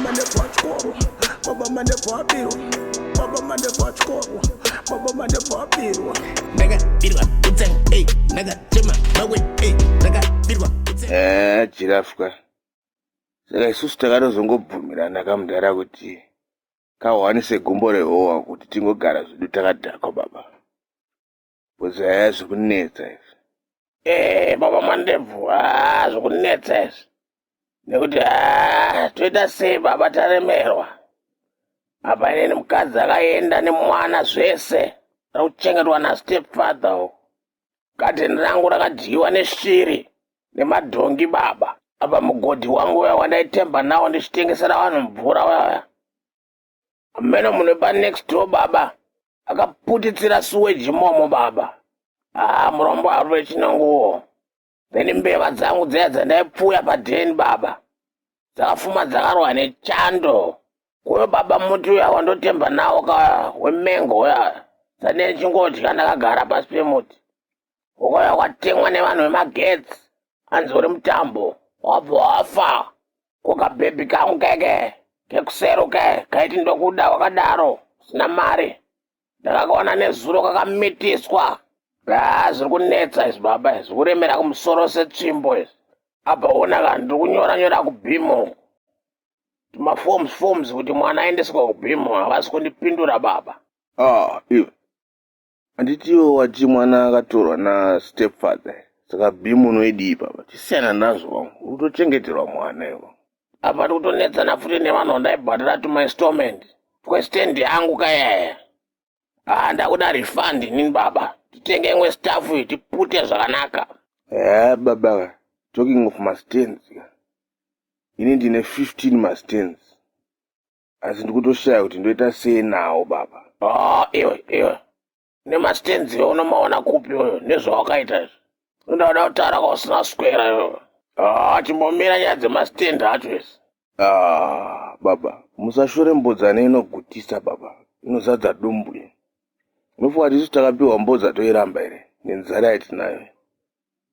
mandebvu atyorwa, baba mandebvu abirwa, baba mandebvu atyorwa, baba mandebvu abirwa. Ndakabirwa kutsenga, ey, ndakachema mawe, ey, ndakabirwa kutsenga. Eh, giraffe ka. Saka isusu takatozongobvumirana kamudhara kuti kahwanise gumbo rehowa kuti tingogara zvedu takadhakwa baba. Bhozi haya zvekunetsa izvi. Eh, baba mandebvu, ah, zvekunetsa izvi. Nekuti ah, toita sei baba taremerwa. Apa inini mukadzi akaenda nemwana zvese. Ari kuchengetwa nastep father uko. Gadheni rangu rakadyiwa neshiri nemadhongi baba. Apa mugodhi wangu uya wandaitemba nawo ndichitengesera vanhu mvura uya uya. Ameno munhu wepanext door baba akaputitsira suweji imomo baba. Ah, murombo ari wechinonguwo. Then mbeva dzangu dziya dzandaipfuya padheni baba dzakafuma dzakarohwa nechando. Kuyo baba muti uya wandotemba nawo ka wemengo uya dzandine ndichingodya ndakagara pasi pemuti. Ukauya kwatemwa nevanhu vemagetsi hanzi uri mutambo wabva wafa. Ko kabhebhi kangu keke kekusero ke kaiti ndokuda wakadaro usina mari. Ndakakaona nezuro kakamitiswa. Ah, zviri kunetsa izvi baba, izvi kuremera kumusoro setsvimbo izvi. Apa ona ka ndiri kunyora nyora kubhimo. Tumaforms forms kuti mwana aendeswe kubhimo havasi kundipindura baba. Ah, iwe. Handiti iwe wati mwana akatorwa nastepfather. Saka bhimu unoidii baba? Chisiyana nazvo wangu. Uri kutochengeterwa mwana iwe. Apa ndiri kutonetsana futi nevanhu vandaibhadhara tumainstallment twestand yangu kayaya. Ah, ndakuda refund inini baba. Titenge imwe staff iyi tipute zvakanaka. Eh, baba, talking of mastands. Ini ndine 15 mastands. Asi ndikutoshaya kuti ndoita sei nawo baba. Ah, iwe, iwe. Nemastands iwe unomaona kupi iwe nezvawakaita izvi. Unoda kutaura kwausina square iwe. Ah, chimbomira nyaya dzemastand acho izvi. Ah, baba, musashore mbodzana inogutisa baba. Inozadza dumbu iyi. Unofunga kuti isu takapiwa mbodza toiramba here nenzara yatinayo?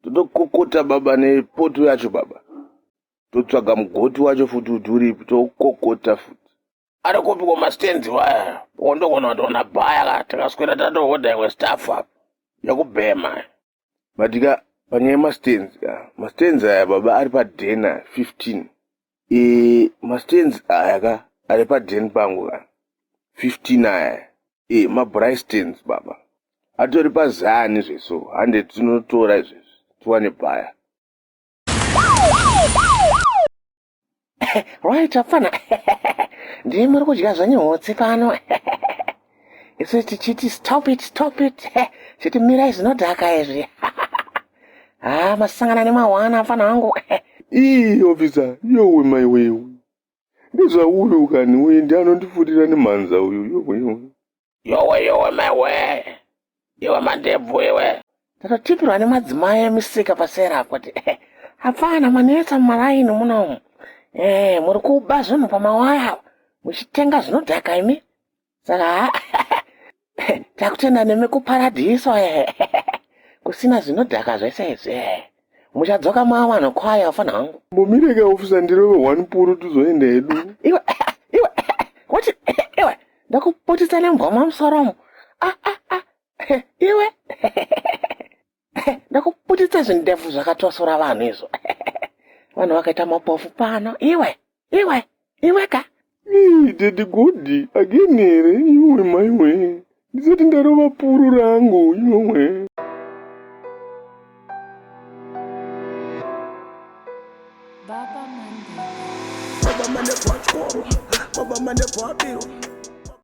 Totokokota baba nepoto yacho baba. Totsvaga mugoti wacho futi kuti uripi tokokota futi. Ari kupi kumastands waya? Ndogona kutoona bhaya ka takaswera tatohodha imwe staff apa yekubhema. But ka panyaya yemastands ka, mastands aya baba ari padhena 15. E, mastands aya ka ari padheni pangu ka 15 aya. E, mabraai stands baba. Atori pazani zveso, hande tinotora izvezvi tiwane bhaya. Right, apfana. Ndiye muri kudya zvenyu hotsi pano. Isu tichiti stop it, stop it. Chiti mirai zvinodhaka izvi. Ah, masangana nemawana apfana wangu. Ii, officer, yowe mai wewe. Ndezvauyu kani uyu ndiye anondifurira nemhanza uyu yowe yowe. Yowe yowe maiwe. Iwe mandebvu iwe. Tatotipirwa nemadzimai emisika pasera apo kuti hapana manetsa mumaraini munomu. Eh, muri kuba zvinhu pamawaya muchitenga zvinodhaka imi. Saka takutenda nemi kuparadhiso eh. Kusina zvinodhaka zvese izvi. Eh. Muchadzoka mavanhu kwaya vafana vangu. Mbomireka officer ndirove one puru tizoenda hedu. Iwe iwe wati iwe ndakuputitsa nembwa mumusoro umu. Ah ah ah iwe ndakuputitsa zvindefu zvakatosora vanhu izvo. Vanhu vakaita mapofu pano. Iwe iwe iwe ka. Ii, Daddy Godi, again here iwe maiwe. Ndisati ndarova puru rangu iwe. Baba Mandebvu. Baba mandebvu atyorwa, baba mandebvu abirwa.